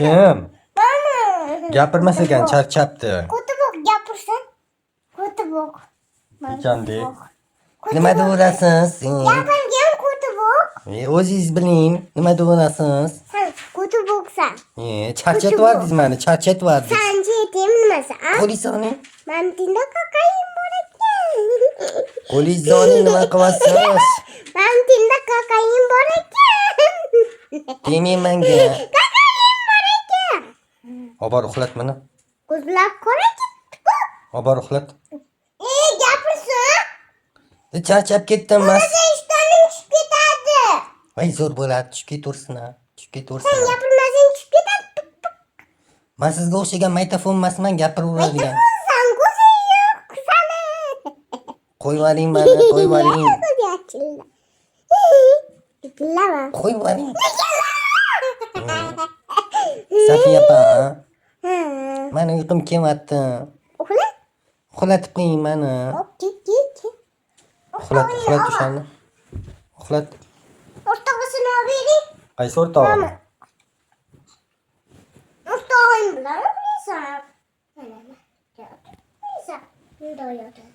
Kim? Mana. Gapirmas ekan, charchabdi. Ko'tiboq gapirsin. Ko'tiboq. Ekandek. Nima deyapsiz? Gapirgan ko'tiboq. O'zingiz biling, nima deyapsiz? Sen ko'tiboqsan. Charchatyapsiz mani, charchatyapsiz. Sanchi yetim nimasi, a? Qo'lingizni oling. Mantinda kokain bor ekan. Qo'lingizni oling, nima qilyapsiz? Mantinda kokain bor ekan. Demang menga. Kokain bor ekan. Olib bor, uxlat meni. Ko'zlar qora ketdi. Olib bor, uxlat. E, gapirsin. Charchab ketdim, mas. O'zi ishtonim tushib ketadi. Voy, zo'r bo'ladi, tushib ketaversin, ha. Tushib Sen ketaversin. gapirmasang tushib ketadi. Men sizga o'xshagan maytafon emasman, gapiraveradigan. Sen ko'zing yo'q sani. Qo'yib yuboring mani, qo'yib yuboring. Chillama. Qo'yib yuboring. Safiya opa, mani uyqum kelyapti. Uxla. Uxlatib qo'ying mani. Hop, ket, ket, ket. Uxlat, uxlat o'shani. Uxlat. O'rtog'isini olib bering. Qaysi o'rtog'im? O'rtog'ing bilan uxlaysan. Mana, mana. Uxlaysan. Bundoq yotadi.